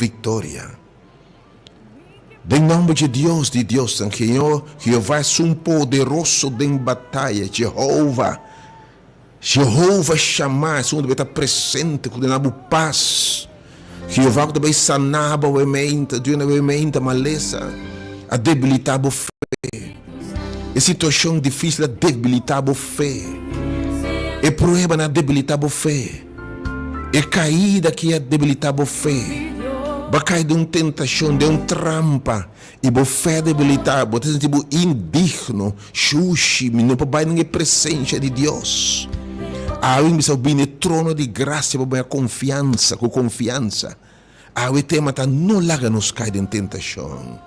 viktoria. Den nòmber dje Dios di diosnan, Jehová esun poderoso den bataya, Jehová, Jehová Shamá, esun ku ta bai ta presente, ku ta duna bo pas, Jehová ku ta bai sana bo awe meinta, duna awe meinta malesa a debilitá bo fe, e situashon difísil a debilitá bo fe, e pruebanan a debilitá bo fe. E kaida ki a debilitá bo fe. Bo a kai den un tentashon, den un trampa, i bo fe a debilitá. Bo ta sinti bo indigno, Shushi, mi no por bai den e presensia di Dios. Awe mi bisa bo bini e trono di grasia pa bo haña konfiansa, ku konfiansa. Awe e tema ta no laga nos kai den tentashon.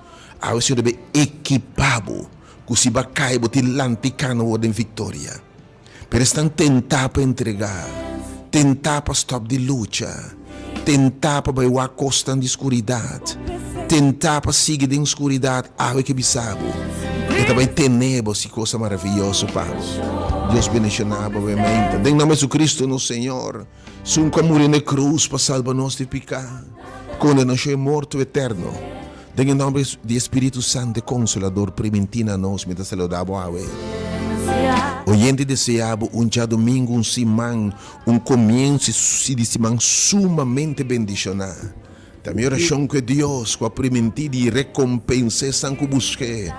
Awe Señor debe ekipá bo ku si bo a kai bo tin lanta i kana wor den viktoria. Pero esnan tentá pa entregá, tentá pa stòp di lucha, tentá pa bai wak kosnan di skuridat, tentá pa sigui den skuridat, awe ke bisa bo, e ta bai tene bo si kosa maravioso pa bo. Dios bendishoná bo obviamente. Den nòmber di Jesucristo nos Señor, Esun ku a muri na e krus pa salba nos di piká, kondenashon i morto eterno. Den e nòmber di e Spiritu Santu, e Konsolador, primintí na nos, mi ta saludá bo awe. Oyente deseá bo un djadumingu, un siman, un komienso di siman sumamente bendishoná. Ta mi orashon ku e Dios ku a primintí di rekompensá esnan ku busk'é,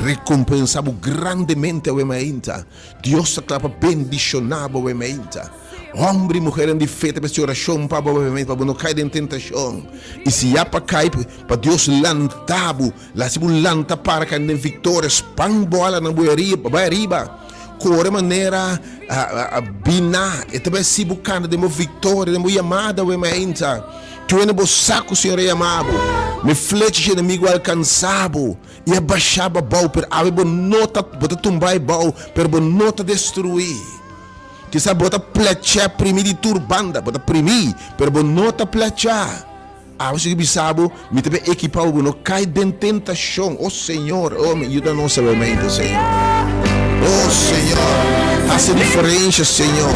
rekompensá bo grandemente awe mainta. Dios ta kla pa bendishoná bo awe mainta. Hòmber i muhernan di fe ta mester orashon pa bo awe mainta pa bo no kai den tentashon. I si ya pa kai, pa Dios lanta bo, hasi bo lanta para kai den viktoria, span bo alanan bo bai ariba. Kore manera biná, e ta bai hasi bo kana den bo viktoria, den bo yamada awe mainta. Tuene bo sa ku Señor a yama bo. Mi flecha dje enemigu a alkansa bo i a basha bo abou, pero awe bo no ta, bo ta tumba abou, pero bo no ta destruí. Kisas bo ta plechá primí di tur banda, bo ta primí, pero bo no ta plechá. Awe si bisa bo, mi ta bin ekipá bo, bo no kai den tentashon. O Señor, o mi yuda nos sabiamente, Señor. O Señor, hasi diferensha, Señor.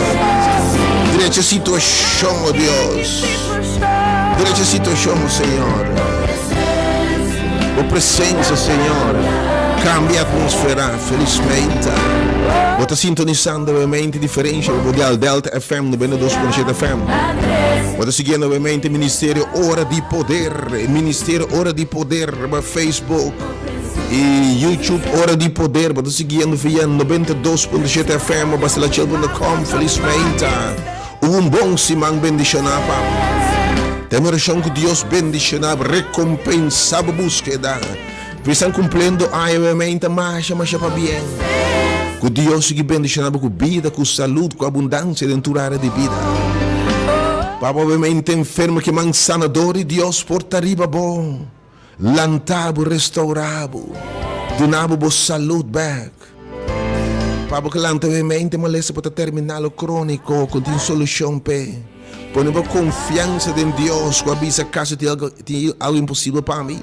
Drecha situashon, o Dios. Drecha situashon, o Señor. Bo presensia, Señor, kambia atmosfera. Felismente. Bo ta sintonisando nuevamente Diferensha bo dial Delta FM 92.7 FM. Bo ta siguiendo nuevamente Ministerio Ora di Poder, Ministerio Ora di Poder riba Facebook y YouTube Ora di Poder. Bo ta siguiendo via 92.7 FM o bastelachel.com. Felismente. Un bon siman bendiciona pa bo. Ten oracion cu Dios bendiciona bo, recompensa bo buskeda. Bo estan cumpliendo aña obviamente masha masha pabien. Cu Dios sigui bendiciona bo cu bida, cu salud, cu abundancia den tur area di bida. Pa bo obviamente enfermo ke man sanador di Dios por ta riba bo, lanta bo, restaura bo, duna bo bo salud bek. Pa bo ke lanta obviamente malesa por ta terminal o cronico cu tin solucion p'e. Pone bo konfiansa den Dios ku a bisa kaso tin algo tin algo imposibel pa mi.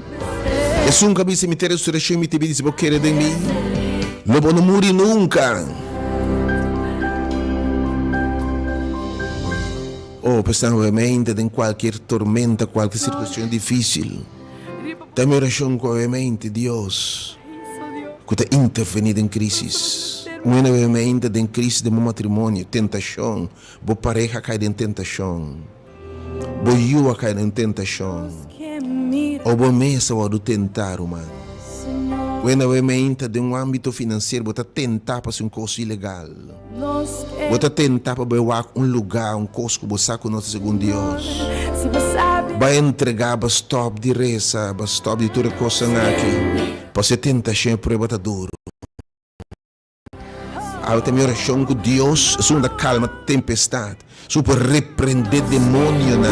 Esun ku a bisa mi ta resureshon i mi ta bida si bo kere den mi, lo bo no muri nunka. Oh, p'esnan obviamente den kualkier tormenta, kualkier sirkunstansia difisil, ta mi orashon ku obviamente Dios ku ta intervení den krisis. Un hende obviamente den krisis den bo matrimonio, tentashon, Bo pareha kai den tentashon. Bo yu a kai den tentashon. O bo mes a wòrdu tentá, ruman. Wenda bo meinta den un ámbito finansiero, bo ta tentá pa hasi un kos ilegal. Bo ta tentá pa bai wak un lugá, un kos ku bo sa ku no ta segun Dios. Bai entregá, bo stòp di resa, bo stòp di tur e kosnan aki, pasobra e tentashon, e prueba ta duru. Awe ta mi orashon ku Dios, esun ku ta kalma tempestat, esun ku por reprendé demonionan,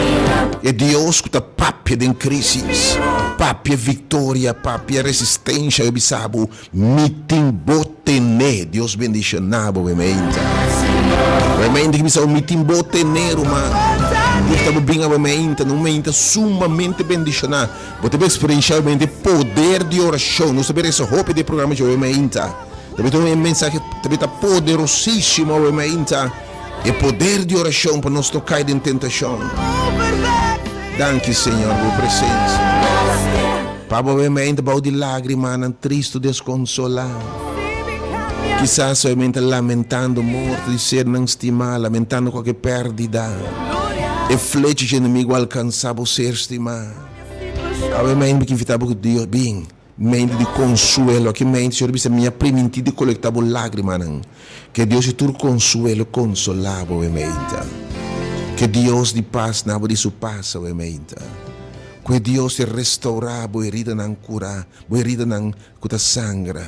e Dios ku ta papia den krísis, papia viktoria, papia resistensha, yo bisa bo, mi tin bo tené. Dios bendishoná bo, Wemeinte. Wemeinte ki bisa bo, mi tin bo tené, ruman. Dios ta bo bin awe meinte, na un meinte sumamente bendishoná. Bo ta eksperenshá obviamente poder di orashon. Nos ta bira resa hopi den e programa dje awe meinta. Ta bira un mensahe ta bira poderosísimo awe meinta. E poder di orashon pa nos no kai den tentashon. Danki, Señor, bo presencia. Pa bo mente bou di lágrimanan tristu deskonsolá. Kisas solamente lamentando morto di sernan stimá, lamentando kualke pèrdida. E flecha dje enemigu alkansá bo ser stimá. Awe mente mi ke invitá bo ku Dios bin. Mente di konsuelo. Aki mente Señor bisa mi a primintí di kolektá bo lágrimanan. Ke Dios di tur konsuelo konsolá bo awe meinta. Ke Dios di pas na bo di su pas awe meinta. Ku e Dios di restourá bo heridanan kurá, bo heridanan ku ta sangra.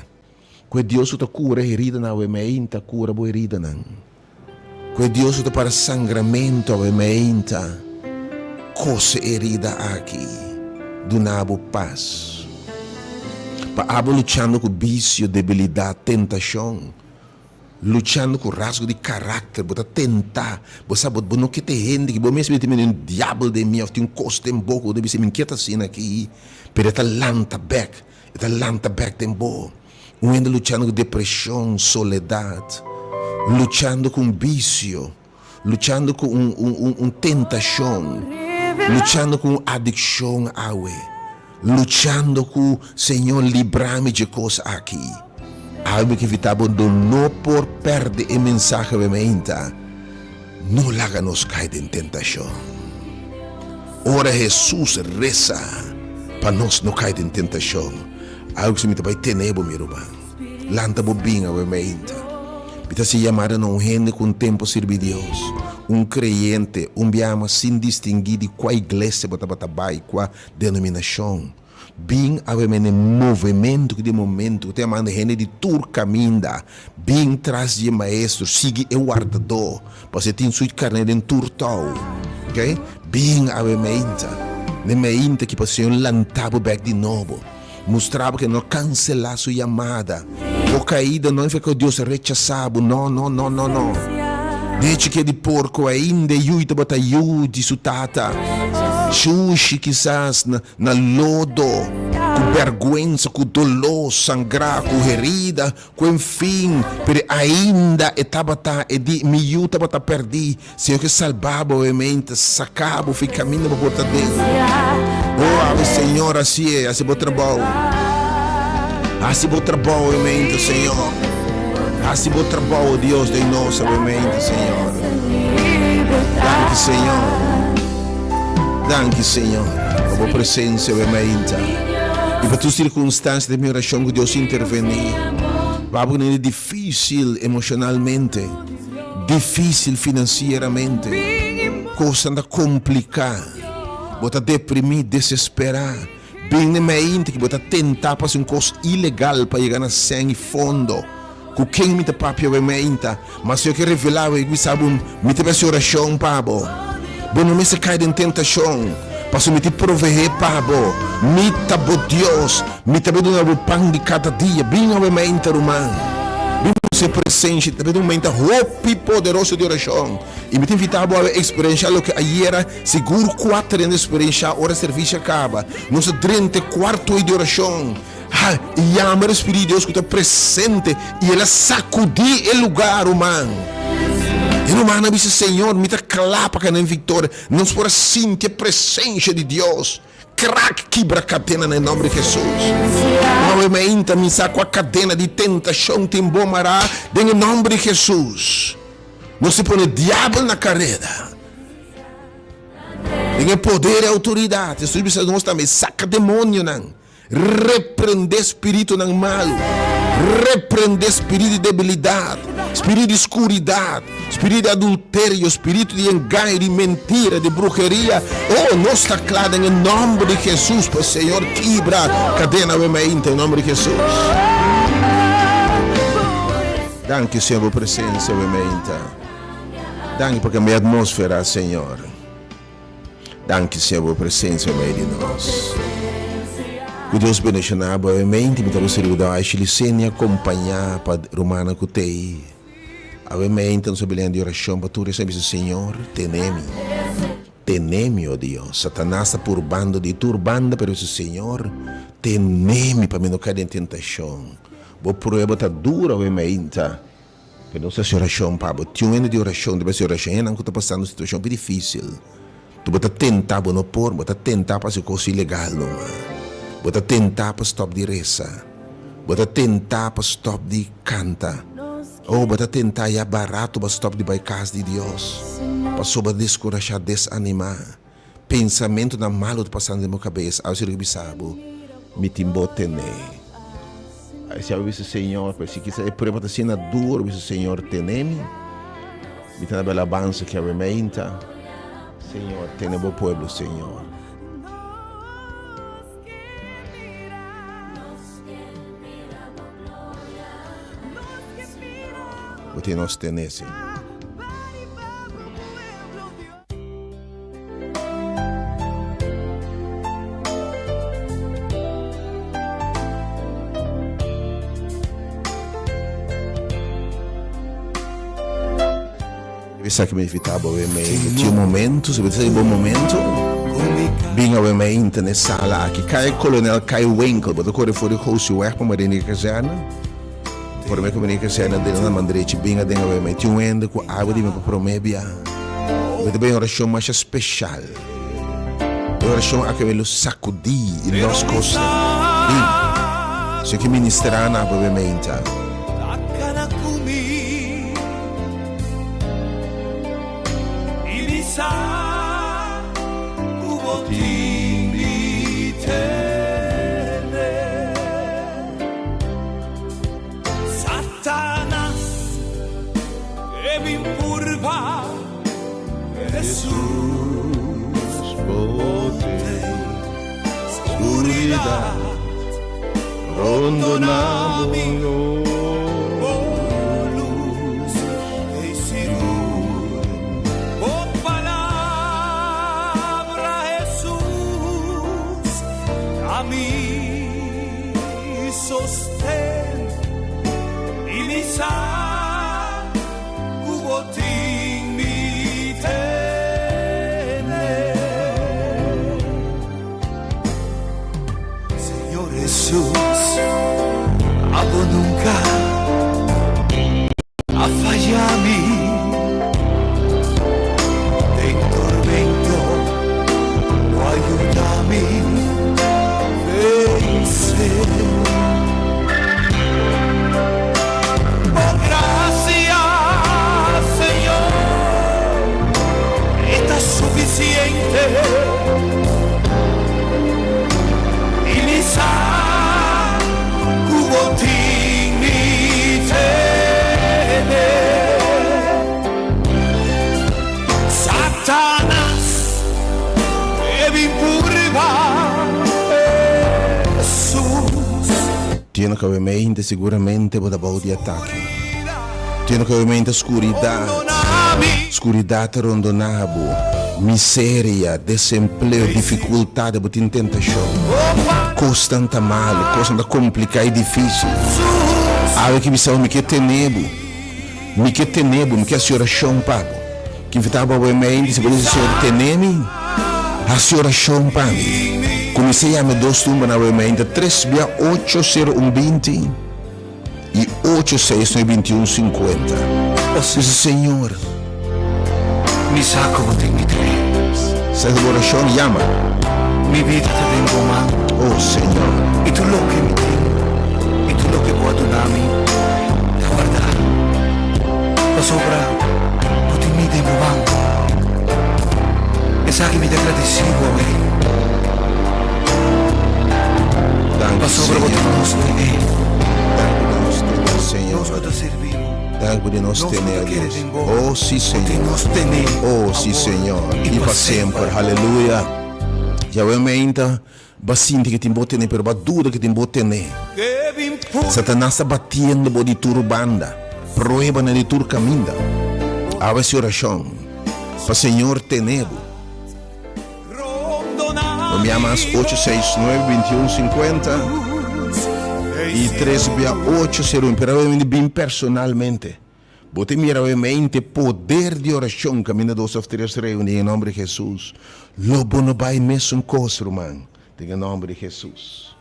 Ku e Dios ku ta kura heridanan awe meinta kura bo heridanan. Ku e Dios ku ta para sangramentu awe meinta kose e herida aki, duna bo pas. Pa abo luchando ku bisio, debilidat, tentashon, luchando ku rasgo di karakter, bo ta tentá, bo sa bo no ke ta e hende ki bo mes mester mira un diabel den mi òf tin un kos den bo ku bo ta bisa mi no ke ta asina aki, pero e ta lanta bèk, e ta lanta bèk den bo. Un hende luchando ku depreshon, soledat, luchando ku un bisio, luchando ku un un un tentashon, luchando ku un adikshon awe, luchando ku, Señor libra mi dje kos aki. Awe mi ke invita bo do no por pèrdè e mensahe awe meinta. No laga nos kai den tentashon. Ora Hesus resa pa nos no kai den tentashon, algu si mi ta bai tene bo, mi ruman. Lanta bo bin awe meinta. Mi ta hasi yamada na un hende ku un tempu a sirbi Dios, un kreyente, un biama sin distingui di kua iglesia bo tabata bai, kua denominashon. Bin awe mene movementu ku di momentu ku ta yamando hende di tur kaminda, bin tras di e maestro, sigui e wardadó, pasobra e tin su karné den tur tou. Ok? Bin awe meinta, n'e meinta ki pa Señor lanta bo bèk di nobo, mustra bo ku e no kanselá su yamada. Bo kaida no nifiká ku Dios a rechasá bo, no, no, no, no, no. Dechi ke di porko ainda e yu tabata yu di su tata. Shushi kisas na. Na lodo, ku bèrgwensa, ku doló, sangrá, ku herida, ku enfin, pero ainda e tabata e di, Mi yu tabata pèrdí, Señor ke salbá bo obviamente, saká bo fi kaminda bo por ta den. Oh, awe Señor, hasié, hasi bo trabou. Hasi bo trabou obviamente, Señor. Hasi bo trabou, Dios, den nos obviamente, Señor. Danki, Señor. Danki Señor pa bo presencia awe mainta y pa tur circunstancia den mi oracion cu Dios interveni. Pa bo kende dificil emocionalmente, dificil financieramente, cosnan ta complica, bo ta deprimi, desespera, bin den mainta ki bo ta tenta pa haci un cos ilegal pa yega na cen y fondo. Ku ken mi ta papia awe meinta? Ma si yo ke revelá awe i bisa bo, mi ta hasi orashon pa bo. Bo no mester kai den tentashon, pasobra mi ta proveé pa bo. Mi ta bo Dios. Mi ta bai duna bo pan di kada dia. Bin awe meinta, ruman. Bin buska e presensia. Ta bai un meinta hopi poderoso di orashon. I mi ta invitá bo awe eksperenshá loke ayera sigur kuater hende eksperenshá ora servisio a kaba. Nos a drenta e kuarto ei di orashon. Ha, yama e Spiritu di Dios ku ta presente i el a sakudí e lugá, ruman. E rumannan a bisa, Señor, mi ta kla pa kana en viktoria. Nos por a sinti e presensia di Dios. Krak kibra kadena na e nòmber di Hesus. Awe mainta mi sa kua kadena di tentashon tin bo mará den e nòmber di Hesus. Nos ta pone diabel na kareda. Den e poder i outoridat, Hesus bisa nos tambe, saka demonionan. Reprendé spiritunan malu. Reprendé spiritu di debilidat, spiritu di skuridat, spiritu di adulterio, spiritu di engaño, di mentira, di bruheria. Oh, nos ta kla den e nòmber di Hesus pa Señor kibra kadena awe mainta den nòmber di Hesus. Danki, Señor, bo presensia awe mainta. Danki pa kambia e atmósfera, Señor. Danki Señor bo presencia mei di nos. Ku Dios bendiciona bo awe-mente mi ta bisa riba Aisha Licenia acompaña pa rumannan ku tei. Awe-mente nos a bini di oracion pa tur esnan bisa Señor tene mi. Tene mi oh Dios. Satanas ta purbando di tur banda pero bisa Señor tene mi pa mi no kai den tentacion. Bo prueba ta duro awe-mente. Pero nos ta hasi orashon pa bo. Tin un hende di orashon, ta hasi orashon. Hendenan ku ta pasando un situashon hopi difísil. Tu bo ta tenta, bo no por, bo ta tenta pa hasi kos ilegal numa. Bo ta tenta pa stòp di resa. Bo ta tenta pa stòp di kanta. Oh, bo ta tenta ya barato pa stòp di bai kas di Dios. Pasobra bo ta deskurashá, desanimá. Pensamentunan malu ta pasando den bo kabes. Awe si lo ke bisa bo, Mi tin bo tene. Ai si awe bisa Señor, pero si kisa e prueba ta asina duro, bisa Señor, tene mi. Mi ta na bo alabansa ki awe meinta. Señor, tene bo pueblo, Señor. Bo tin nos tene, Señor. Esaki mi invitá bo awe mei tin un momento, si bo ta bo momento, bin awe mei inta na e sala aki. Kai Kolonel Kai Winkel, bo ta kore for di Gosiweg pa Marina Kazerne. Prome ku mi kazerne den na man drechi, bin aden awe mei. Tin un hende ku awe di mi pa prome bia. Mi ta bay un orashon masha speshal. E orashon aki lo sakudí i lòs kosnan. Bin. Señor ke ministrá na bo meinta. Satanas ke bin purba Hesus bote Skuridat rondona mi Bo lus ei sigur Bo palabra Hesus ta mi Sosten i mi sa ku bo tin mi tene. Señor Hesus, abo nunka a faya mi. Den tormento bo a yuda mi vense. Bo gracia, Señor, e ta suficiente i mi sa ku bo tin mi tene. Satanas e bin purba Hesus. Tiene ku haber mente seguramente bo ta bou di atake. Tiene ku haber mente skuridat. Skuridat ta rondoná bo. Miseria, desempleo, difikultat, bo tin tentashon. Kosnan ta malu, kosnan ta kompliká i difísil. Awe ki bisa bo mi ke tene bo. Mi ke tene bo, mi ke hasi orashon pa bo. Ki invitá bo awe mei, si bo dici Señor tene mi, hasi orashon pa mi. Kuminsá yama e dos numbernan awe mei, ta tres bia ocho sero un binti i ocho seis nuebe binti un sinkuenta. Dici Señor. Mi sa ku bo tin mi tres. Sa bo orashon, yama. Mi bida ta den bo man. Oh Señor. I tur loke mi tin i tur loke bo a duna mi ta wardá, pasobra bo tin mi den bo man. Esaki mi ta gradisí bo awe, Danki, pasobra bo tin Señor. nos tene. Danki di nos tene, Señor. Nos ku ta sirbi bo. Danki bo di nos Nos ku tene, ta oh kere Dios. den bo. Oh, sí, Bo tin Señor. nos tene Oh, sí, awor Señor. i I pa pa semper. semper. Haleluya. Yahweh meinta. Bo a sinti ke tin bo tene, pero bo a duda ke tin bo tene. Satanas ta batiendo bo di tur banda, pruebanan di tur kaminda. Awe si orashon pa Señor tene bo. Bo mi ama as ocho seis nuebe bintiun sinkuenta i tres bia ocho sero un, pero awe mi bin personalmente. Bo ta mira obviamente poder di oracion caminda dos of tres reuni den e nomber di Jesus. Lo bo no bay mesun cos ruman den e nomber di Jesus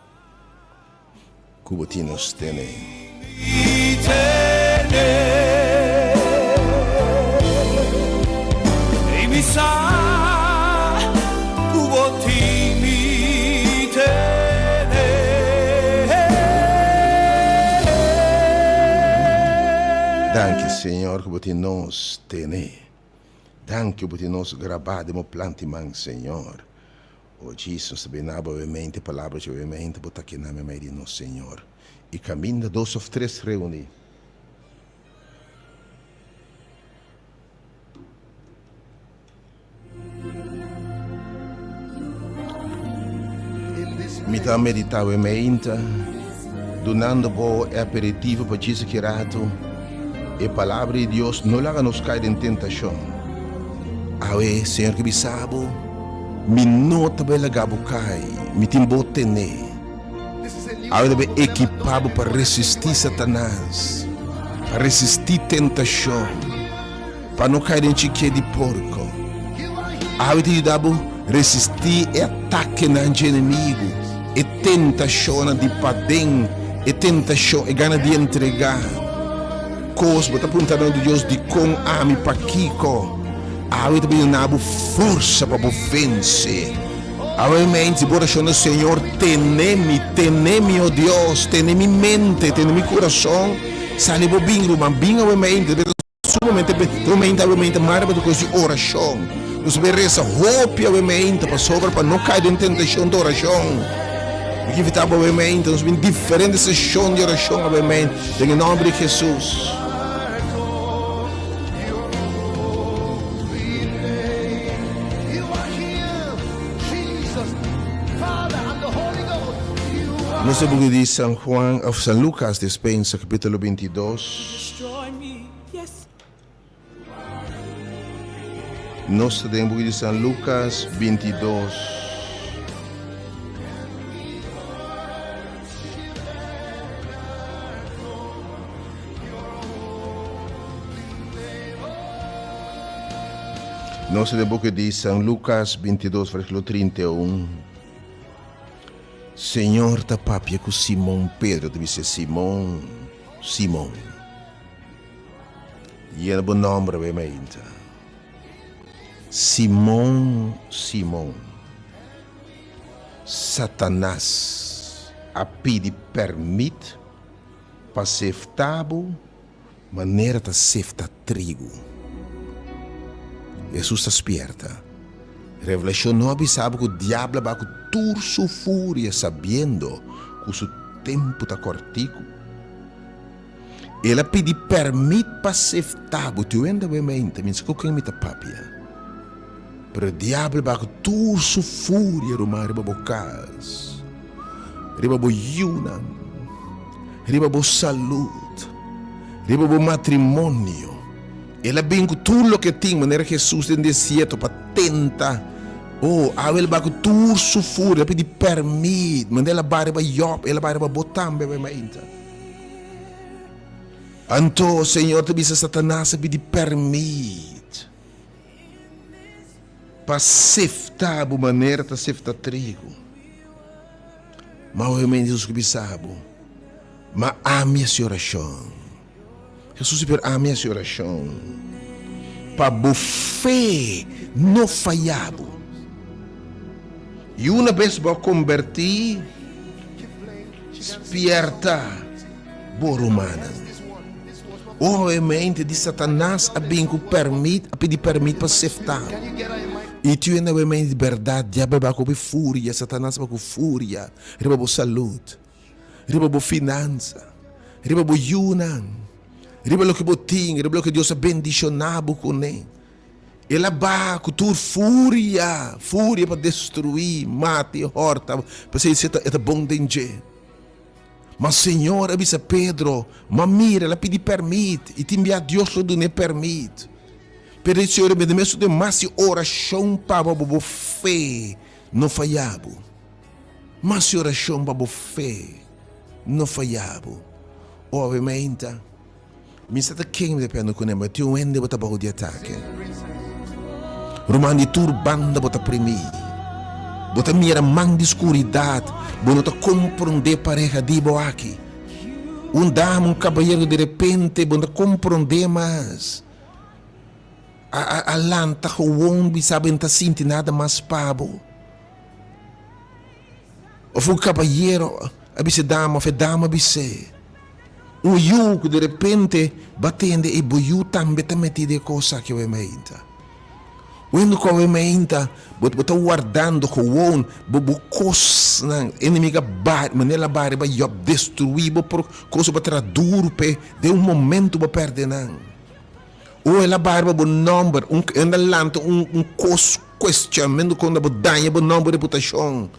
cu bo tin nos tene. Señor, ku bo tin nos tene. Danki bo tin nos grabá den bo planti man, Señor. O Jesus, nos ta bina bo mente, palabra dje mente, bo ta kina meimei di nos, Señor. I kaminda dos òf tres reuní. Mi ta meditá awe meinta, dunando bo e aperitivo pa djis aki ratu. E Palabra di Dios no laga nos kai den tentashon. Awe, Señor ke bisa bo, Mi no ta bai laga bo kai, mi tin bo tené. Awe ta bai ekipá bo pa resistí Satanas, pa resistí tentashon. Pa no kai den chikié di porko. Awe ta yuda bo resistí e atakenan dje enemigu, e tentashonnan di paden, e tentashon, e gana di entregá kos. Bo ta puntra na Dios, Dikon ami? Pakiko? Awe ta bin duna bo forsa pa bo vense. Awe menti bo orashon na Señor, Tene mi, tene mi, o Dios, tene mi mente, tene mi kurason. Sali bo bin, ruman, bin awe menti. Sumamente be aumenta aumenta mara pa tu kos di orashon. Nos be resa hopi aumenta pasobra pa no kai den tentashon di orashon. Mi ke invita bo aumenta nos bin diferente seshon di orashon aumenta den e nomber di Jesus. Nos e buki di San Juan of San Lucas despensa capítulo 22. Nos ta den buki di San Lucas 22. Nos ta den buki di San Lucas 22, versículo 31. Señor ta papia ku Simon Pedro, ta bisa, Simon, Simon. Yena bo nomber awe mainta. Simon, Simon, Satanas a pidi permit pa sefta bo manera ta sefta trigu. Hesus ta spierta. Revelashon no a bisa bo ku diablo a ba ku tur su furia sabiendo ku su tempu ta kòrtiku. El a pidi pèrmit pa seftá bo. Tiu hende awe mente, mi no sa ku ken mi ta papia. Pero e diabel ba ku tur su furia, ruman, riba bo kas, riba bo yunan, riba bo salud, riba bo matrimonio. El a bin ku tur loke e tin, manera Hesus den desierto pa tenta. Oh, awe el ba ku tur su furia, el a pidi pèrmit, manera el a ba riba Yòb, el a ba riba bo tambe awe mainta. Anto Señor ta bisa Satanas a pidi permit pa sefta bo manera ta sefta trigo. Ma obviamente Jesus ku bisa bo, ma ami hasi orashon. Jesus di pero ami hasi orashon pa bo fe no faya bo. I una bes bo a kombertí, spierta bo rumannan. Ora e mente di Satanas a bin ku pèrmit, a pidi pèrmit pa seftá. I tu hende awe mente di bèrdat, diabel ba ku hopi furia, Satanas ba ku furia riba bo salud, riba bo finansa, riba bo yunan, riba loke bo tin, riba loke Dios a bendishoná bo kuné. El a baha ku tur furia, furia pa destruí, mata i hòrta, p'esei si e ta bon den dje. Ma Señor a bisa Pedro, Ma mira, el a pidi pèrmit, i tin bia Dios lo dun'é pèrmit. Pero e Señor a bini mesun den mas di orashon pa bo, bo fe no faya bo. Mas di orashon pa bo fe no faya bo. Obviamente. Mi sa ta ken mi ta pende kuné, ma tin un hende bo ta bou di atake. Ruman di tur banda bo ta primí. Bo ta mira man di skuridat, bo no ta komprondé pareha di bo aki. Un dama, un kabayero di repente bo no ta komprondé mas. A a a lanta gewon bisa bo e no ta sinti nada mas pa bo. Of un kabayero a bisa e dama of e dama a bis'é. Un yu ku derepente bo a tende i bo yu tambe ta metí den e kos aki awe mainta. Wendo ku awe mainta bo bo ta wardando gewoon bo bo kosnan, enemigo a bari, manera el a bari riba Job destruí bo por kos bo a traha duru p'e, den un momento bo a pèrdè nan. O el a bari riba bo nòmber, un el a lanta un un kos kuestionamentu kontra bo, daña bo nòmber, reputashon.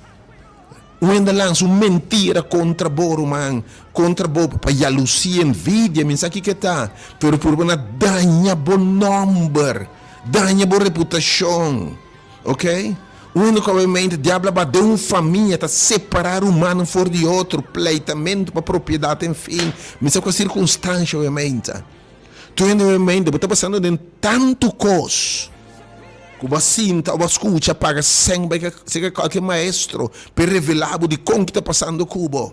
Un hende a lansa un mentira kontra bo, ruman, kontra bo pa yalusia, envidia, mi sa kiko e ta, pero purba na daña bo nòmber, daña bo reputashon, ok? Un hende ku obviamente diablo a ba den un famia ta separá rumannan for di otro, pleitamentu pa propiedat, enfin, mi sa kua sirkunstansha obviamente. Tur hende obviamente bo ta pasando den tantu kos. Ku bo a sinta o bo a skucha paga sèn bai serka kualke maestro p'e revelá bo dikon ki ta pasando ku bo.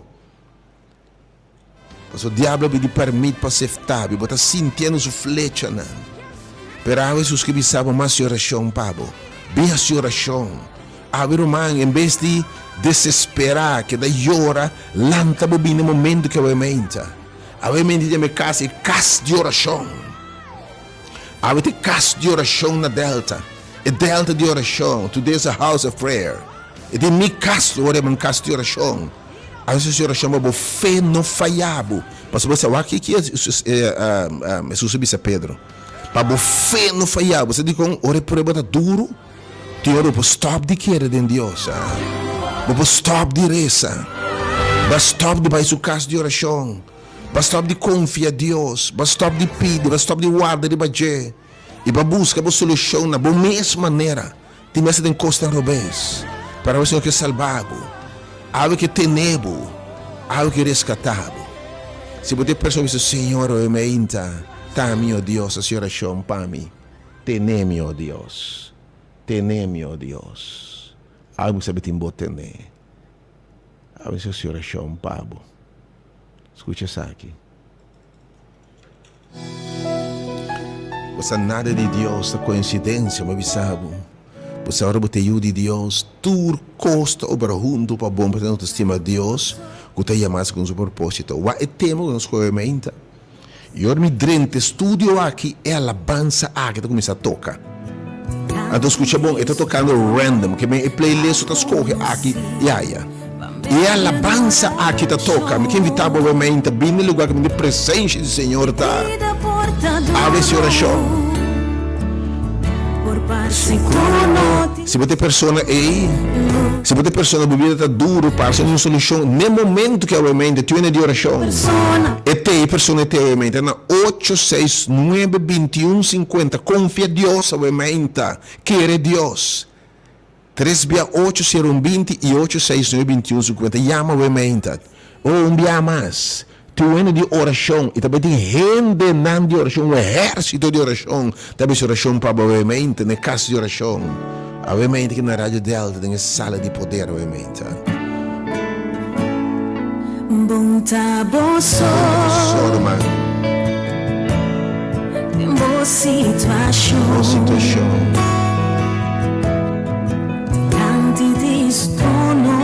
Pasobra diablo a pidi pèrmit pa seftá bo i bo ta sintiendo su flechanan. Pero awe Hesus ke bisa bo mas hasi orashon pa bo. Bin hasi orashon. Awe ruman, en bes di desesperá, keda yora, lanta bo bini e momento ku awe meinta. Awe meinta yama e kas e kas di orashon. Awe ta e kas di orashon na Delta, e Delta di orashon, today is a house of prayer. E den mi kas lo wòrdu yama un kas di orashon. Awe hasi orashon pa bo fe no faya bo. Pasobra bo sa wak kiko Hesus a bisa Pedro, pa bo fe no faya bo. Sa dikon ora e prueba ta duru, tin ora bo por stòp di kere den Dios, bo por stòp di resa, bo a stòp di bai su kas di orashon. Bo a stòp di konfia Dios, bo a stòp di pidi, bo a stòp di warda riba dje, i bo a buska bo solushon na bo mes manera. Tin mester den kosnan robes, pero awe Señor ke salba bo, awe ke tene bo, awe ke reskatá bo. Si bo ta e persona ku bisa, Señor, awe meinta, ta mi, o Dios, hasi orashon pa mi, tene mi, o Dios, tene mi, o Dios. Awe mi sabi tin bo tene. Awe mi hasi orashon pa bo. Skucha esaki. Bo sa nada di Dios ta koinsidensia, mi bisa bo. Bo sa ora bo ta yu di Dios, tur kos ta obra huntu pa bon pasobra nos ta stima Dios ku ta yama segun su propósito. Wak e tema ku nos skohe meinta. I ora mi drenta e studio aki, e alabansa aki ta kuminsá toka. Anto skucha bon, e ta tokando random, ke men e playlist ku ta skohe aki i aya. I e alabansa aki ta toka. Mi ke invitá bo awe mainta bini na e lugar kaminda e presensha di Señor ta. Awe si orashon. Si bo ta e persona ei, si bo ta e persona bo bida ta duru, parse un solushon n'e momento ku awe mainta tin hende di orashon. E te e persona e te awe mainta na ocho seis nuebe bintiun sinkuenta. Konfia Dios awe mainta. Kere Dios. Tres bia ocho sero un 20 i ocho seis nuebe 21 50. Yama awe mainta. O un bia mas. Tin un hende di orashon i ta bai tin hendenan di orashon, un ehérsito di orashon ta bisa orashon pa bo awe mainta na e kas di orashon. Awe mainta aki na Radio Delta den e sala di poder awe mainta. Bon ta bo so. Bon ta bo so, ruman. Den bo situashon. Bo situashon. Dilanti di su trono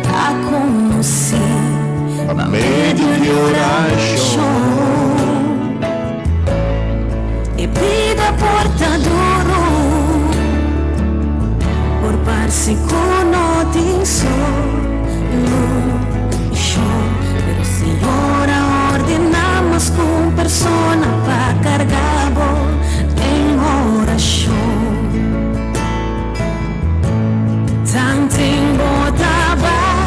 ta konosí. Pa medio di orashon. E bida por ta duru. Por parse ku no tin solushon. Pero Señor a ordená mas ku un persona pa karga bo den orashon. Tanten bo ta bataya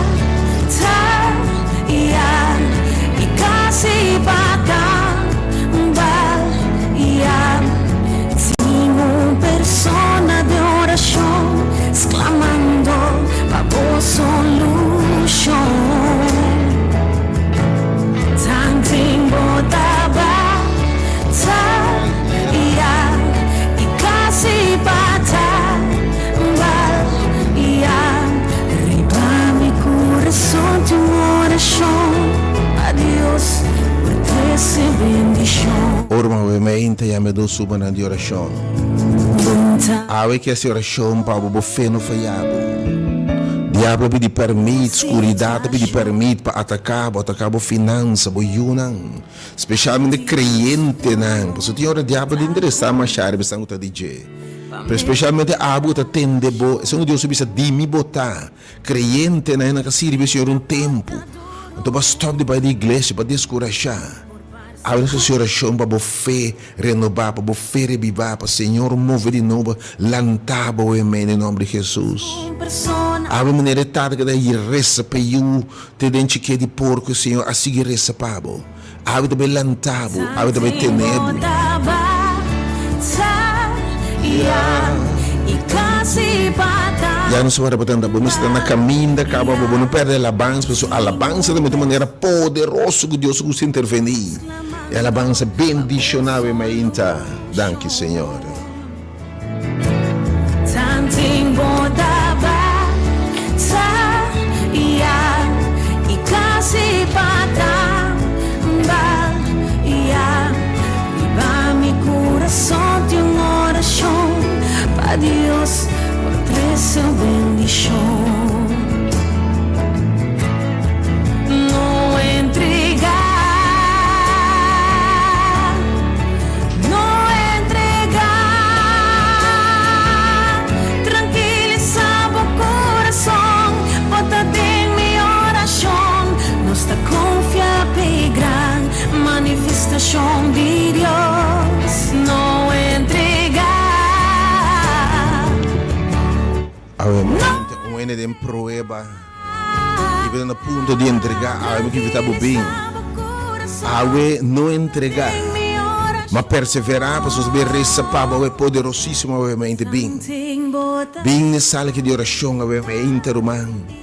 i kasi pa kambaya, tin un persona den orashon sklamando pa bo solushon. Tanten bo ta bataya i kasi pa Riba mi kurason tin un orashon pa Dios por trese bendishon. Ora mi awe meinta yama e dos subanan di orashon. Awe ke hasi orashon pa bo, bo fe no faya bo. Diablo a pidi pèrmit, skuridat a pidi pèrmit pa ataká bo, ataká bo finansa, bo yunan, spesialmente kreyentenan. Pasobra tin ora diablo ta interesá mashá riba esnan ku ta di dje. Pero spesialmente abo ku ta tende bo, esun ku Dios a bisa, Di mi bo ta. Kreyentenan nan ka sirbi e Señor un tempu. Anto bo a stòp di bai di iglesia, bo a deskurashá. Awe nos hasi orashon pa bo fe renobá, pa bo fe rebibá, pa Señor move di nobo, lantá bo amen den nomber di Jesus. Awe manera e tata ku ta resa pa e yu te den chiké di porko, Señor a sigui resa pa bo. Awe ta bai lantá bo, awe ta bai tené bo. Ya nos wara pa tanta bo mester ta na kaminda kaba bo, bo no pèrdè alabansa pasobra alabansa ta mete un manera poderoso ku Dios gusta intervení. E alabansa bendishoná awe mainta. Danki Señor. Awe mente un hende den prueba y bo ta na punto di entrega, awe bo ke invita bo bin. Awe no entrega, ma persevera pasobra bo ta resa pa bo awe poderosisimo awe mente bin. Bin na e sala aki di orashon awe mente ruman.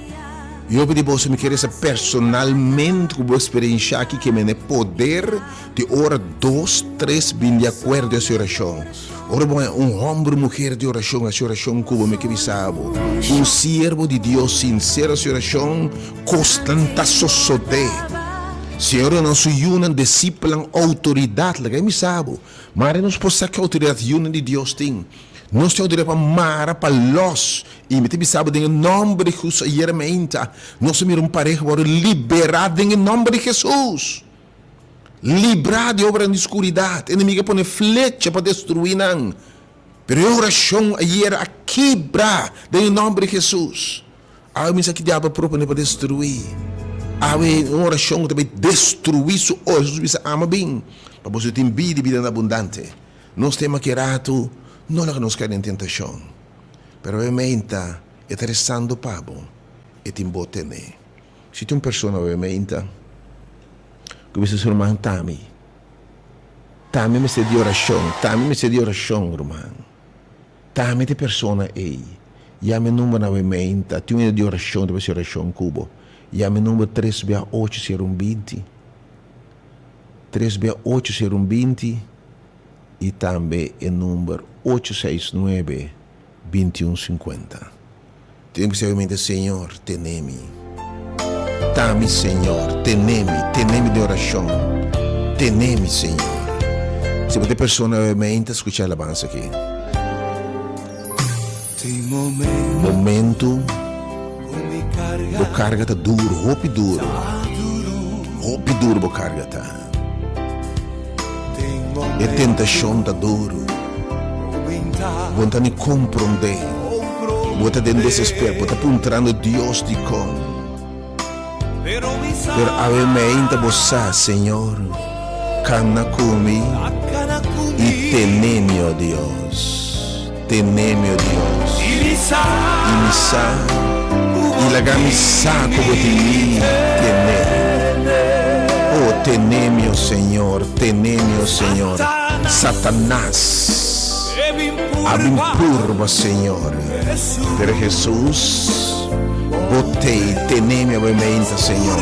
Yo pidi boso mi ke resa personalmente ku bo eksperensha aki ke mene poder di ora dos tres bin di akuerdo hasi orashon. Ora bo haña un hòmber o muher di orashon hasi orashon ku bo mi ke bisa bo un siervo di Dios sinsero hasi orashon kosnan ta sosodé. Señor duna su yunan disipelnan outoridat laga e bisa bo mare nos por sa ki outoridat yunan di Dios tin. Nos tin outoridat pa mara pa lòs I mi ta bisa bo den e nòmber di Hesus ayera meinta nos a mira un pareha wòrdu liberá den e nòmber di Hesus. Librá di obranan di skuridat. Enemigu a pone flecha pa destruí nan, pero e orashon ayera a kibra den e nòmber di Hesus. Awe mi sa ki diabel a proponé pa destruí. Awe un orashon ku ta bai destruí su ora. Hesus bisa, Ama bin, pa boso tin bida i bida na abundante. Nos tema ki ratu no laga nos kai den tentashon. Pero e meinta e ta rezando pa bo, e tin bo tene. Si tin un persona awe meinta ku bisa su ruman, Tami, tami mester di orashon, tami mester di orashon, ruman. Tami ta e persona ei. Yama e numbernan awe meinta, tin un hende di orashon ta bai hasi orashon ku bo. Yama e number tres bia ocho sero un binti, tres bia ocho sero un binti. i tambe e number ocho seis nuebe bintiun sinkuenta. Tin ku sebe mente, Señor, tene mi. Ta mi, Señor, tene mi, tene mi den orashon. Tene mi, Señor. Si bo ta e persona awe meinta, skucha e alabansa aki. Momentu bo karga ta duru, hopi duru, hopi duru bo karga ta. E tentashon ta duru, bo no ta ni komprondé, bo ta den desesper, bo ta puntrando Dios dikon. Pero awe meinta bo sa, Señor, kana ku mi i tene mi, o Dios, tene mi, o Dios. I mi sa, i laga mi sa ku bo tin mi tene. O, tene mi, o Señor, tene mi, o Señor. Satanas a bin purba, Señor, pero Hesus. Bo tei tene mi awe meinta, Señor.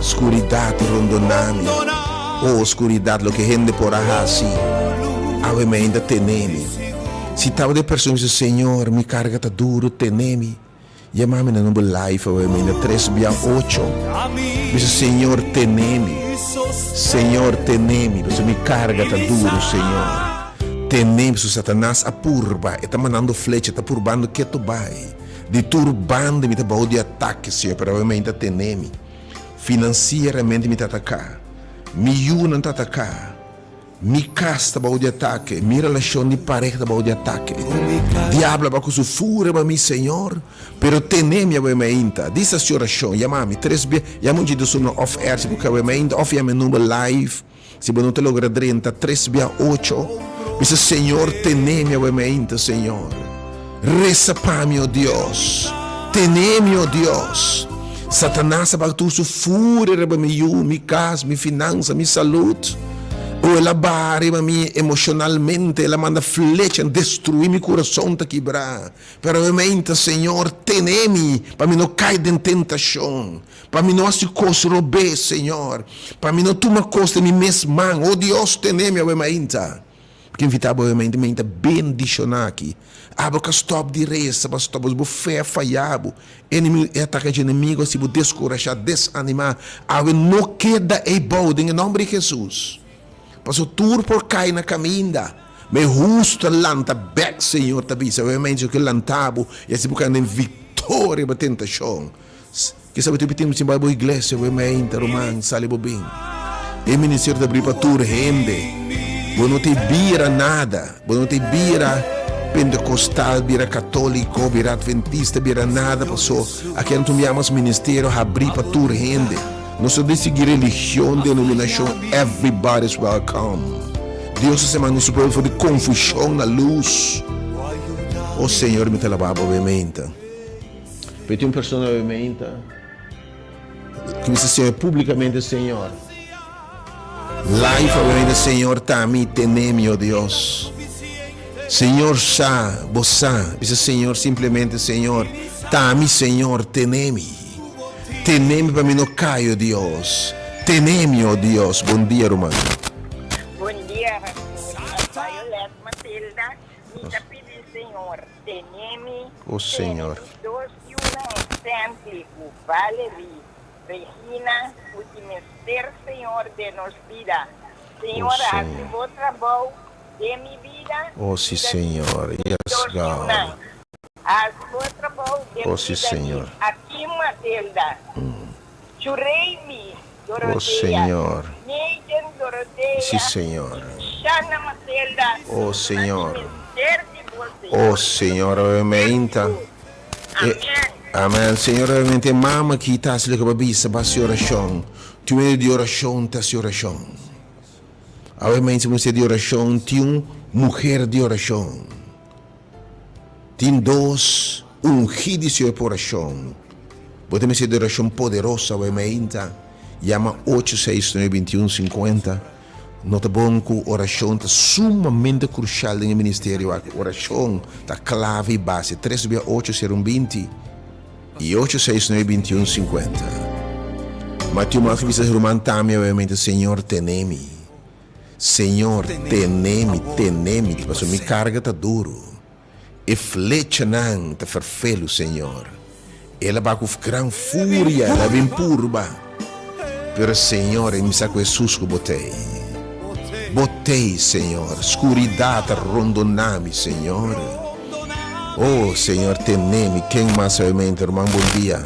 Skuridat rondona mi. O skuridat, loke hende por a hasi, awe meinta tene mi. Si tabata e persona ku bisa, Señor, mi karga ta duru, tene mi. Yama mi na number live awe meinta, tres bia ocho. Bisa, Señor, tene mi. Señor, tene mi, pasobra mi karga ta duru, Señor. Tene mi, pasobra Satanas a purba, e ta mandando flecha, e ta purbando ketu bai. Di tur banda mi ta bou di atake, Señor, pero awe mainta tene mi. Finansieramente mi ta ataká. Mi yunan ta ataká. Mi kas ta bou di atake. Mi relashon di pareha ta bou di atake. Diablo a bai ku su furia riba mi, Señor, pero tene mi awe mainta. Disa si orashon. Yama mi tres bia. Yama un djito suma òf èr si bo ke awe mainta òf yama e number live. Si bo no ta logra drenta tres bia ocho, bisa, Señor, tene mi awe mainta, Señor. Resa pa mi, o Dios. Tene mi, o Dios. Satanas a bak tur su furia riba mi yu, mi kas, mi finansa, mi salud. O el a baha riba mi emoshonalmente, el a manda flecha destrui mi kurason ta kibrá. Pero awe mainta, Señor, tene mi pa mi no kai den tentashon. Pa mi no hasi kos robes, Señor. Pa mi no tuma kos den mi mes man. O Dios, tene mi awe mainta. Mi ke invitá bo awe mainta, mainta bendishoná aki. Abo ka stòp di resa, bo a stòp, bo fe a fayá bo. Enemigo, e atake dje enemigo a hasi bo deskurashá, desanimá. Awe no keda ei bou den e nòmber di Hesus. Pasobra tur por kai na kaminda, ma e hustu ta lanta bèk, Señor ta bisa. Awe mainta, Señor ke lanta bo i hasi bo kai den viktoria riba tentashon. Kisa bo tin pidi sin bai bo iglesia bo e meinta ruman sali bo bin e ministerio ta abri pa tur hende bo no tin bira nada bo no tin bira pentecostal bira catolico bira adventista bira nada paso aki nan tumia mas ministerio habri pa tur hende nos no tin sigui religion denominacion everybody is welcome Dios ta semando su pueblo for di confusion na luz oh Señor mi ta alaba bo e meinta. Pero tin un persona obviamente ku bisa Señor públicamente, Señor, live obviamente, Señor, ta mi, tene mi, oh Dios. Señor sa, bo sa, bisa Señor simplemente, Señor, ta mi, Señor, tene mi. Tene mi pa mi no kai, oh Dios. Tene mi, oh Dios. Bon dia, ruman. Bon dia, Pastor. Violet Matilda, mi ta pidi Señor Tene mi, O tene Señor. mi dos yunan Stanley ku Valerie, Regina ku tin mester Señor den nos bida. O Señor hasi Señor. bo trabou den mi bida O i si bida di Señor. mi Yes dos God. yunan. Hasi bo trabou den O si bida di Señor. Akim Matilda, Chureimi O Dorotea, Señor. Nathan Si Dorotea Señor. i Shana Matilda O nan tin Señor. mester di bo, O Señor. Señor, Nan tin awe mester di meinta. bo. E, Amen. amen. Señor, awe meinta e mama aki ta hasi loke bo a bisa pa hasi orashon. Tin un hende di orashon ta hasi orashon. Awe meinta si bo mester di orashon, tin un muher di orashon. Tin dos ungí di Señor pa orashon. Bo ta mester di orashon poderoso awe meinta. Yama ocho seis nuebe bintiun sinkuenta. No ta bon ku orashon ta sumamente krushal den e ministerio aki. Orashon ta klave i base. Tres bia ocho sero un binti i ocho seis nuebe bintiun sinkuenta. Matthew Mark a bisa su ruman tambe awe meinta, Señor tene mi. Señor, tene mi, tene mi, pasobra mi karga ta duru. E flechanan ta ferfelu, Señor. El a ba ku gran furia, el a bin purba. Pero, Señor, e mi sa ku Hesus ku Bo t'ei. Bo t'ei, Señor. Skuridat a rondoná mi, Señor. Oh, Señor, tene mi. Ken mas awe mente, ruman? Bon dia.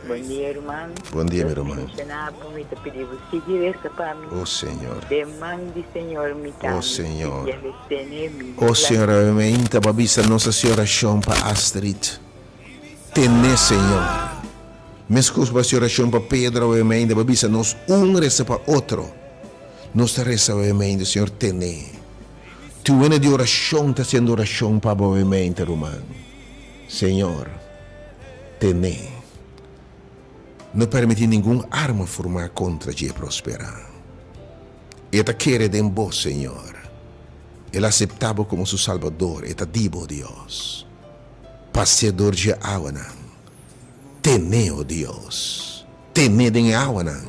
Bon dia, ruman. Bon dia, mi Dios ruman. bendishoná bo. Mi ta pidi bo sigui resa pa mi. Oh, Señor. Den man di Señor mi ta Oh, mi Señor. pidi el tene mi. Oh, Señor, awe meinta bo a bisa nos hasi orashon pa Astrid. Tene, Señor. Meskos bo hasi orashon pa Pedro awe meinta bo a bisa nos un resa pa otro. Nos ta resa awe meinta, Señor, tene. Tur wende di orashon ta hasiendo orashon pa bo awe meinta, ruman. Señor, tene. No permití ningun arma formá kontra dje prosperá. E ta kere den bo, Señor. El a aseptá bo komo su Salbador. E ta di bo, Dios. Pas'é dor dje awanan. Ten'é, o Dios. Ten'é den e awanan.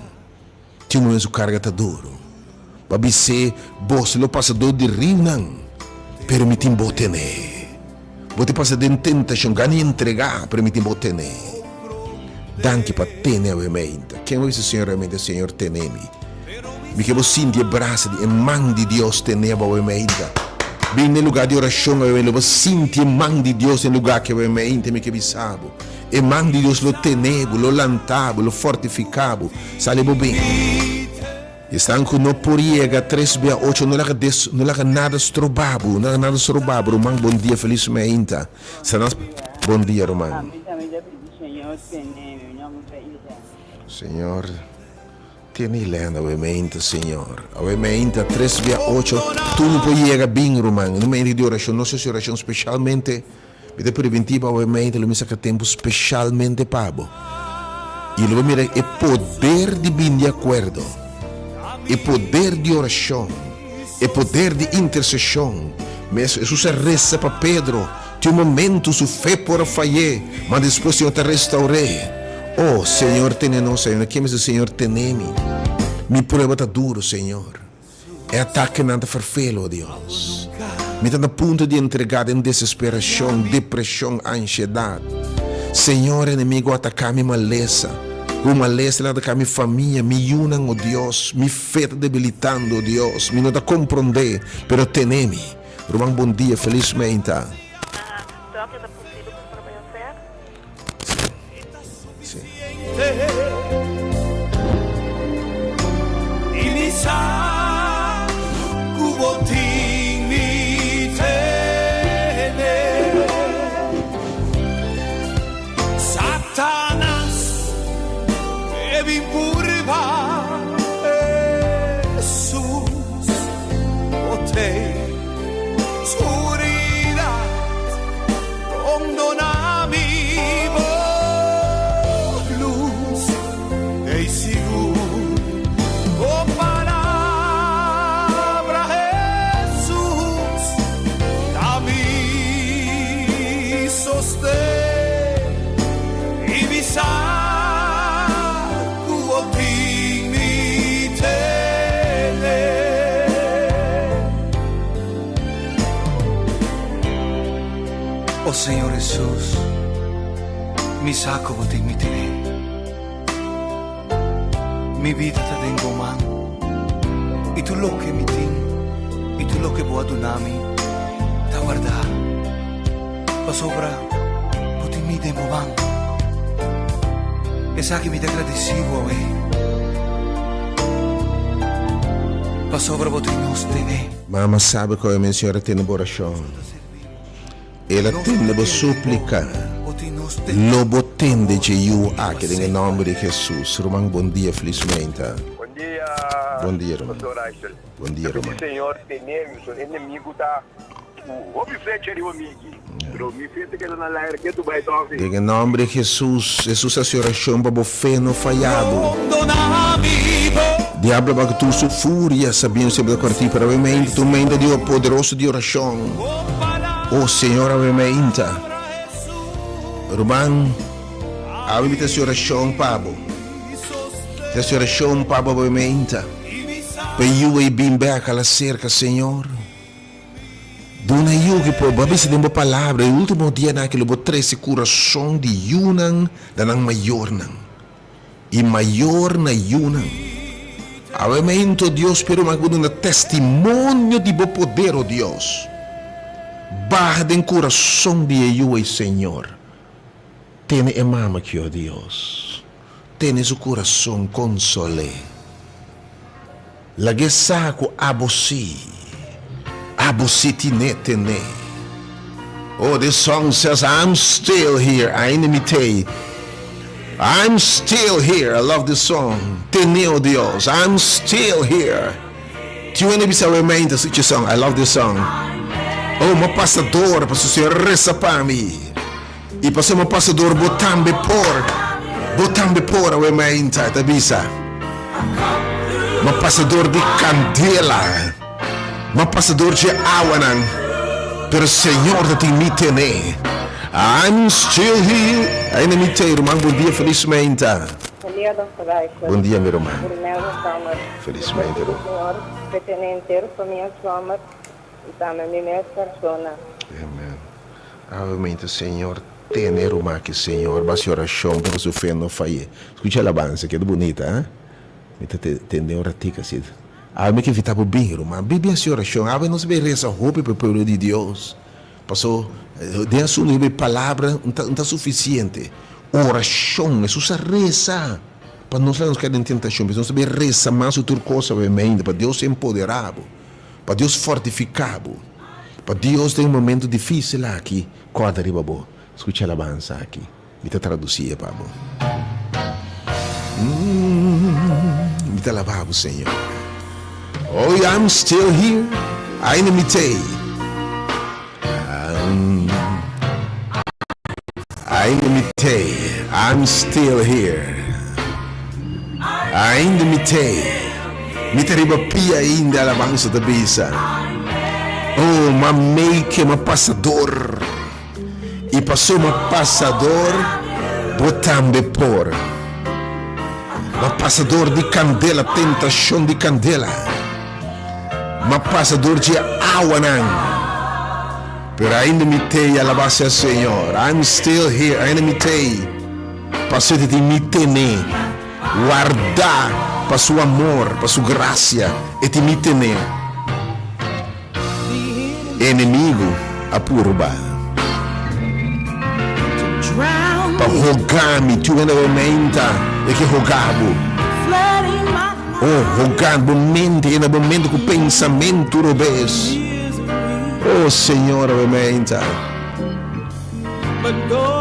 Tin un su karga ta duru. Bo a bis'é, Boso lo pasa dor di riunan, pero mi tin bo ten'é. Bo ta pasa den tentashon, gana i entregá, pero mi tin bo ten'é. Danki pa tene awe meinta. Ken bo bisa Señor awe meinta, Señor tene mi. Mi ke bo sinti e brasa di e man di Dios tene bo awe meinta. Bin den lugá di orashon awe lo bo sinti e man di Dios den lugá aki awe mente mi ke bisa bo. E man di Dios lo tene bo, lo lanta bo, lo fortifiká bo. Sali bo bin. Esnan ku no por yega tres bia ocho no laga des no laga nada stroba bo, no laga nada stroba bo ruman bon dia felis meinta. Sanas bon dia ruman. Señor tene Ilena awe meinta Señor awe meinta tres bia ocho tur no por yega bin ruman no meinta di orashon nos hasi orashon specialmente. Mi ta preventí bo awe mainta lo mi saka tempu speshalmente pa bo. I lo bo mira e poder di bini di akuerdo, e poder di orashon, e poder di interseshon. Mes Hesus a resa pa Pedro, tin un momentu su fe por a fay'é, ma despues Señor ta restaur'é. Oh, Señor tene nos ayuda. Ken mester Señor tene mi? Mi prueba ta duru, Señor. E atakenan ta ferfelo, o Dios. Mi ta na punto di entregá den desesperashon, depreshon, anshedat. Señor, enemigo a ataká mi malesa. Ku malesa el a ataká mi famia, mi yunan, o Dios. Mi fe ta debilitando, o Dios. Mi no ta komprondé, pero tene mi. Ruman, bon dia, felis meinta. Sí. Rondona mi bo lus ei sigur bo palabra Hesus ta mi sosten i mi sa ku bo tin mi tene. O Señor Hesus, mi sa ku bo tin mi tene. Mi bida ta den bo man, i tur loke mi tin i tur loke bo a duna mi ta wardá, pasobra bo tin mi den bo man. Esaki mi ta gradisí bo awe, pasobra bo tin nos tene. Mama sabe ku awe men Señor a tende bo orashon. El a tende bo súplika. Lo bo tende dje yu aki den e nòmber di Hesus. Ruman bon dia felismente. Bon dia Bon dia ruman. Pastor Russell. Bon dia Ta pidi ruman. Señor tene mi so enemigo ta ku hopi flecha riba mi aki pero mi fe ta keda na laira ke tu bai tòg si. Den e nòmber di Hesus, Hesus hasi orashon pa bo fe no faya bo. Diablo a bak tur su furia sabiendo siempre ta kòrti pero awe meinta ta un meinta di poderoso di orashon. Oh Señor awe meinta. Ruman, awe mi ta hasi orashon pa bo. Ta hasi orashon pa bo awe meinta. Pa e yu ei bin bek ala serka Señor. Duna e yu ki por bo a bisa den bo palabra e ultimo dianan aki lo bo trese kurason di yunan na nan mayornan. I mayor na yunan. Awe mento, Dios, pero mas bo duna testimonio di bo poder, o Dios. Baha den kurason di e yu ei, Señor. Tene e mama aki, o Dios. Tene su kurason, konsol'é. Lag'é sa ku abo sí, abo sí tin'é tené. Oh, this song says I'm still here, ainda mi t'ei. I'm still here, I love this song. Tené, oh Dios, I'm still here. Tin un hende bisa awe mainta suchi song, I love this song. Oh, m'a pasa dor, pasobra Señor a resa pa mi. I pasobra m'a pasa dor, bo tambe por. Bo tambe por, awe mainta, e ta bisa. M'a pasa dor di kandela. M'a pasa dor dje awanan, pero Señor ta tin mi tene. I'm still here. Ainda mi t'ei, ruman. Bon dia, felis meinta. Bon dia, Dòkter Rijker. Bon dia, mi ruman. Brunelda Sommer. Felis meinta, ruman. Señor pe tene henter famia Sommer y tambe mi mes persona. Amen. Awe meinta, Señor tene ruman aki, Señor. Basi orashon pa su fe no faye. Skucha alabansa, keda bunita, eh? Mi ta tende un ratik asi. Awe mi ke invitá bo bin, ruman. Bin bin hasi orashon. Awe nos bay resa hopi pa e pueblo di Dios. Paso, den asuntu riba e palabra no ta, no ta sufisiente. Orashon, Hesus a resa pa nos laga nos kai den tentashon. Nos ta bay resa mas ku tur kos awe mainta, pa Dios empoderá bo, pa Dios fortifiká bo, pa Dios den e momento difisil aki kòrda riba bo. Skucha alabansa aki. Mi ta traducié pa bo. Mi ta alabá bo, Señor. Oh, I'm still here. Ainda mi t'ei. Ainda mi t'ei. I'm still here. Ainda mi t'ei. Mi ta riba pia ainda, alabansa ta bisa. Oh, m'a make, m'a pasa dor. I pasobra pasador bo tambe por. Ma pasador di kandela, tentashon di kandela. Ma pasador dje awanan. Pero ainda mi t'ei, alabá sea Señor. I'm still here, ainda mi t'ei. Pasobra e tin mi tene. Wardá pa su amor, pa su grasia, e tin mi tene. Enemigu a purba pa hoga mi, tur hende bo menta e ke hoga bo. Oh, hoga bo mente, yena bo mente ku pensamentu robes. Oh, Señor, bo menta.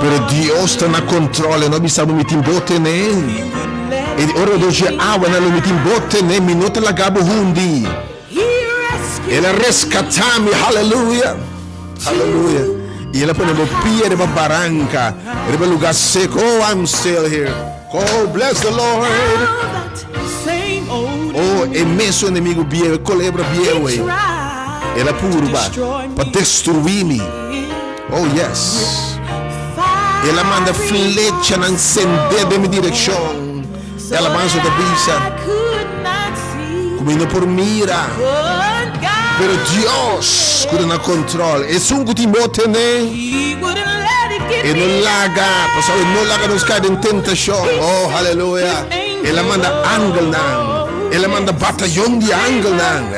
Pero Dios ta na control, e no bisa bo mi tin bo tene. E di ora bo dje awa nan lo mi tin bo tene, mi no ta laga bo hundi. El a rescatá mi, haleluya, haleluya. I el a pone bo pia riba baranca, riba lugar seco. Oh, I'm still here. Oh, bless the Lord. Oh, e mesun enemigo bieu, e colebra bieu ei, el a purba pa destruí mi. Oh, yes. El a manda flechanan sendé den mi direccion. E alabansa ta bisa ku mi no por mira, pero Dios ku ta na control, esun ku tin bo tene, e no laga, pasobra e no laga nos kai den tentashon. Oh, haleluya! El a manda angelnan, el a manda batayon di angelnan.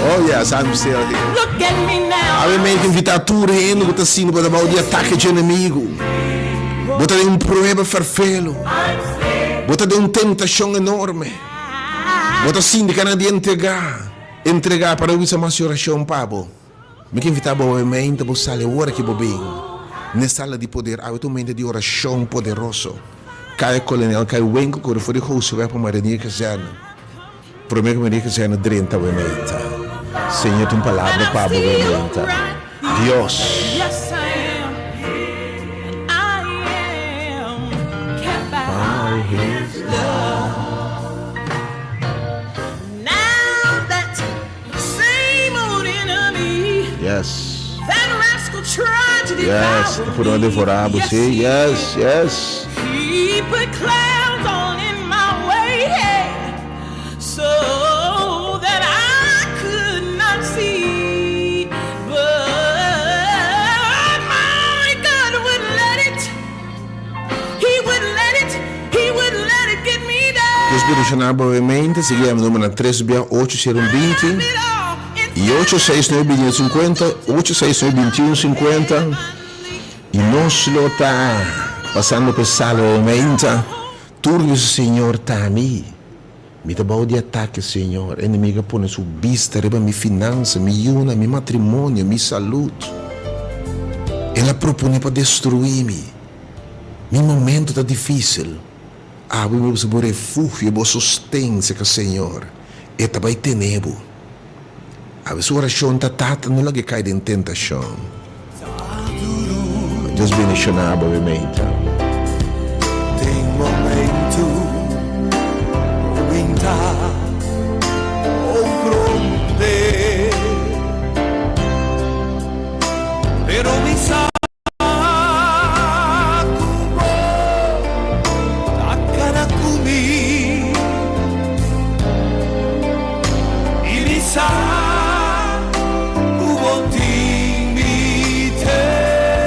Oh yes, I'm still here. Awe mi ta invitá tur hende ku ta sinti bo ta bou di atake dje enemigu. Bo ta den un prueba ferfelu. Bo ta den un tentashon enorme. Bo ta sinti gana di entregá. Entregá pa no bisa mas orashon pa bo. Mi ke invitá bo awe meinta bo sali awor aki bo bin n'e sala di poder. Awe ta un meinta di orashon poderoso. Kaya Kolonel, kaya Winkel kore for di Goseweg pa Marinier Kazerne. Prome ku Marinier Kazerne drenta awe meinta. Señor tin un palabra pa bo awe meinta. Dios. By his love. Yes. Yes, ta puru a devorá bo, sí. Yes, yes. Dios bendiciona bo mente. Sigui yama numbernan tres bia ocho sero un binti y ocho seis nuebe binti un cincuenta, ocho seis nuebe binti un cincuenta. Y nos lo ta pasando pa e sala de menta. Tur di Señor ta mi. Mi ta bou di atake, Señor. E enemigo a pone su bista riba mi finansa, mi yunan, mi matrimonio, mi salud. El a propone pa destruí mi. Mi momento ta difícil. Abo mi usa bo refugio, bo sosten, seca Señor. E ta bai tene bo. Awe su oracion ta, Tata, no laga e cai den tentacion. Dios bendiciona bo awe meita. Den momento winta.